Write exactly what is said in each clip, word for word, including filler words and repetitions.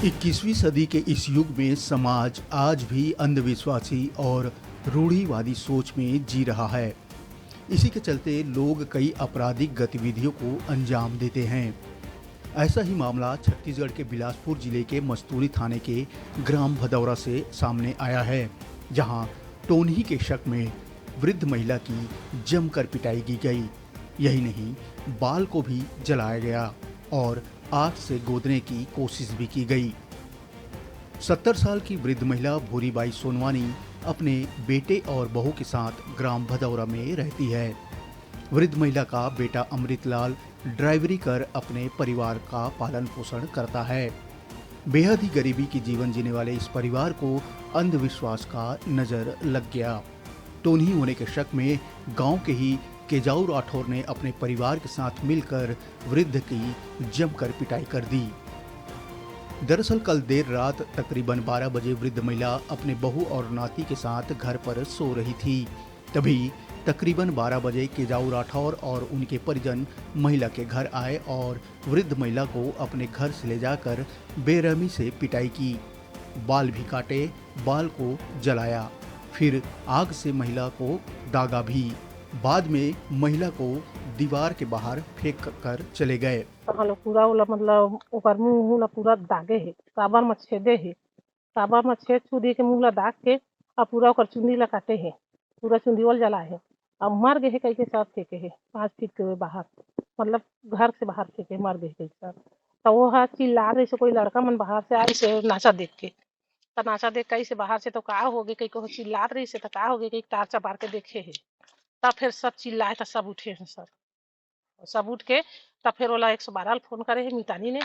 इक्कीसवीं सदी के इस युग में समाज आज भी अंधविश्वासी और रूढ़िवादी सोच में जी रहा है। इसी के चलते लोग कई आपराधिक गतिविधियों को अंजाम देते हैं। ऐसा ही मामला छत्तीसगढ़ के बिलासपुर जिले के मस्तूरी थाने के ग्राम भदौरा से सामने आया है, जहां टोनही के शक में वृद्ध महिला की जमकर पिटाई की गई। यही नहीं, बाल को भी जलाया गया और आग से गोदने की कोशिश भी की गई। सत्तर साल की वृद्ध महिला भूरीबाई सोनवानी अपने बेटे और बहू के साथ ग्राम भदौरा में रहती है। वृद्ध महिला का बेटा अमृतलाल ड्राइवरी कर अपने परिवार का पालन पोषण करता है। बेहद ही गरीबी की जीवन जीने वाले इस परिवार को अंधविश्वास का नजर लग गया। टोनही होने के शक में गांव के ही केजाऊ राठौर ने अपने परिवार के साथ मिलकर वृद्ध की जमकर पिटाई कर दी। दरअसल कल देर रात तकरीबन बारह बजे वृद्ध महिला अपने बहू और नाती के साथ घर पर सो रही थी। तभी तकरीबन बारह बजे केजाऊ राठौर और उनके परिजन महिला के घर आए और वृद्ध महिला को अपने घर से ले जाकर बेरहमी से पिटाई की। बाल भी काटे, बाल को जलाया, फिर आग से महिला को दागा भी। बाद में महिला को दीवार के बाहर फेंक कर चले गए। तो हम लोग पूरा ओला, मतलब, ओकर मुंह ला पूरा दागे हे, काबर म छेदे हे, काबर म छेद छुरी के मुंह ला दाग के, अउ पूरा ओकर चुंदी ला काटे हे, पूरा चुंदी ओला जलाए हे, अउ मर गे हे कहिके सब फेंके हे पाँच फीट के बाहर, मतलब, घर से बाहर फेंके, मर गे हे कहिके सब। त वो ह चिल्ला रहिस हे, कोई लड़का मन बाहर से आइस हे नाचा देख के, त नाचा देख के आइस हे बाहर से, त का होगे कहिके वो चिल्लात रहिस हे, त का होगे कहिके तार चबार के देखे हे। तब फिर सब चिल्लाए, त सब उठे हे सब। सब उठ के तब फिर ओला एक सौ बारह ल फोन करे हे मितानी ने।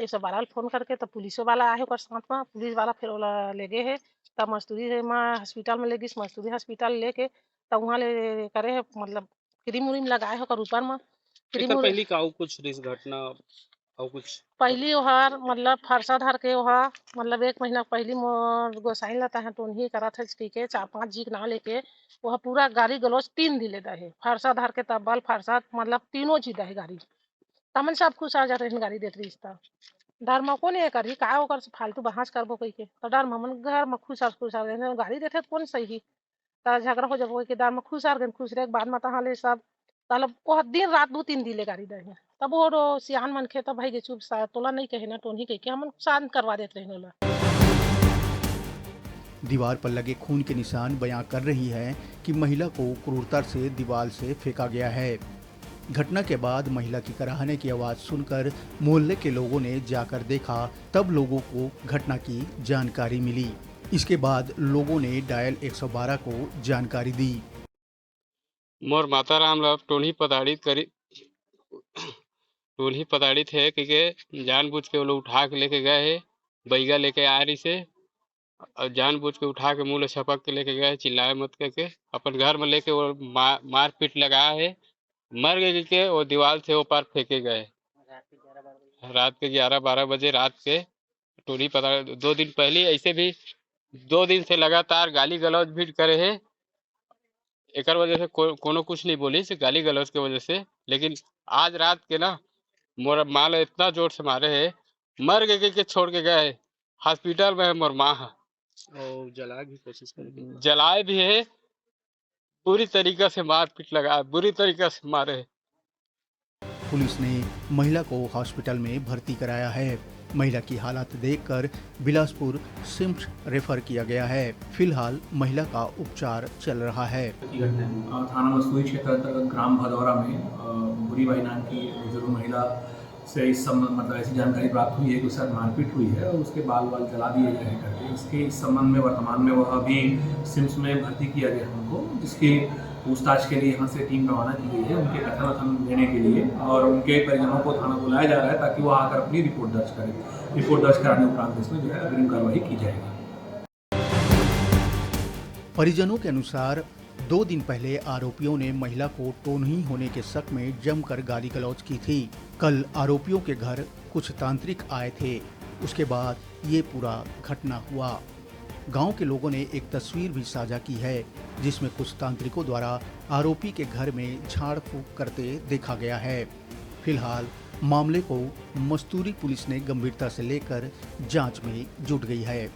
एक सौ बारह ल फोन करके तब पुलिसो वाला आए हे ओकर साथ म। पुलिस वाला फिर ओला ले गे हे, तब मस्तूरी म हॉस्पिटल म ले गिस। मस्तूरी हॉस्पिटल लेके तब उहाँ ले करे हे, मतलब, क्रीम व्रीम लगाए हे ओकर ऊपर म। क्रीम एकर व्रीम पहली का अउ कुछ रिस घटना अउ कुछ? पहली ओहर, मतलब, फरसा धर के ओहा, मतलब, एक महीना पहली मोर गोसाइन ला तहाँ टोनही करत हस कहिके चार पांच जी के नाव लेके ओहा पूरा गारी गलौज तीन दिन ले दे हे। फरसा धर के तब बल फरसा, मतलब, तीनों जी दे हे गारी। तमन सब खुसर जात रहिन गारी देत रहिस त। डर म कोन ये करही, का ओकर से फालतू बहस करबो कहिके। त डर म हमन घर म खुसर खुसर रहिन, गारी देथे त कोन सही। त झगड़ा हो जाबो कहिके डर म खुसर गेन। खुसरे के बाद म तहाँ ले सब, मतलब, ओह दिन रात दू तीन दिन ले गारी दे हे। तब वो रो सियान मनखे त भाई गे चुप सा, तोला नहीं कहे ना टोनही कहिके हमन शांत करवा देत रहिन ओला। दीवार पर लगे खून के निशान बयां कर रही है कि महिला को क्रूरता से दीवार से फेंका गया है। घटना के बाद महिला की कराहने की आवाज सुनकर मोहल्ले के लोगों ने जाकर देखा, तब लोगों को घटना की जानकारी मिली। इसके बाद लोगों ने डायल एक सौ बारह को जानकारी दी। मोर माता राम ला टोनही पताड़ित करी, टोनही पताड़ित हे कहिके जानबूझ के वो लोग उठा के लेके गए हे, बैगा लेके आ रही से, अउ जानबूझ के उठा के मुंह ले छपक के लेके गए, चिल्लाए मत करके अपन घर में लेके वो मा-, मारपीट लगाए हे। मर गए कहिके वो दीवार से वो पार फेंके गए। रात के ग्यारह बारह बजे रात के टोनही पता, दो दिन पहले ऐसे भी दो दिन से लगातार गाली गलौज भी करे हे। एकर वजह से को-, कोनो कुछ नहीं बोलिस गाली गलौज के वजह से, लेकिन आज रात के ना मोर माँ ला इतना जोर से मारे हे, मर गए कहिके छोड़ के गए हे, हॉस्पिटल में हे मोर माँ ह। और जलाए भी कोशिश करे। जलाए भी हे, बुरी तरीका से मारपीट लगा, बुरी तरीका से मारे हे। पुलिस ने महिला को हॉस्पिटल में भर्ती कराया है। महिला की हालत देखकर बिलासपुर सिम्स रेफर किया गया है। फिलहाल महिला का उपचार चल रहा है। की घटना है। अ, थाना मस्तूरी क्षेत्र अंतर्गत ग्राम भदौरा में, अ, भूरी बाई नाम की बुजुर्ग महिला से इस संबंध, मतलब, ऐसी जानकारी प्राप्त हुई है कि उसके साथ मारपीट हुई है और उसके बाल वाल जला दिए गए हैं करके। इसके, इस संबंध में वर्तमान में वह अभी सिम्स में भर्ती किया गया है उनको, जिसकी पूछताछ के लिए यहाँ से टीम रवाना की गई है, उनके कथन वथन लेने के लिए, और उनके परिजनों को थाना बुलाया जा रहा है ताकि वो आकर अपनी रिपोर्ट दर्ज करें। रिपोर्ट दर्ज कराने उपरांत इसमें जो है अग्रिम कार्रवाई की जाएगी। परिजनों के अनुसार, दो दिन पहले आरोपियों ने महिला को टोनही होने के शक में जमकर गाली गलौज की थी। कल आरोपियों के घर कुछ तांत्रिक आए थे, उसके बाद ये पूरा घटना हुआ। गांव के लोगों ने एक तस्वीर भी साझा की है, जिसमें कुछ तांत्रिकों द्वारा आरोपी के घर में झाड़ फूंक करते देखा गया है। फिलहाल मामले को मस्तूरी पुलिस ने गंभीरता से लेकर जांच में जुट गई है।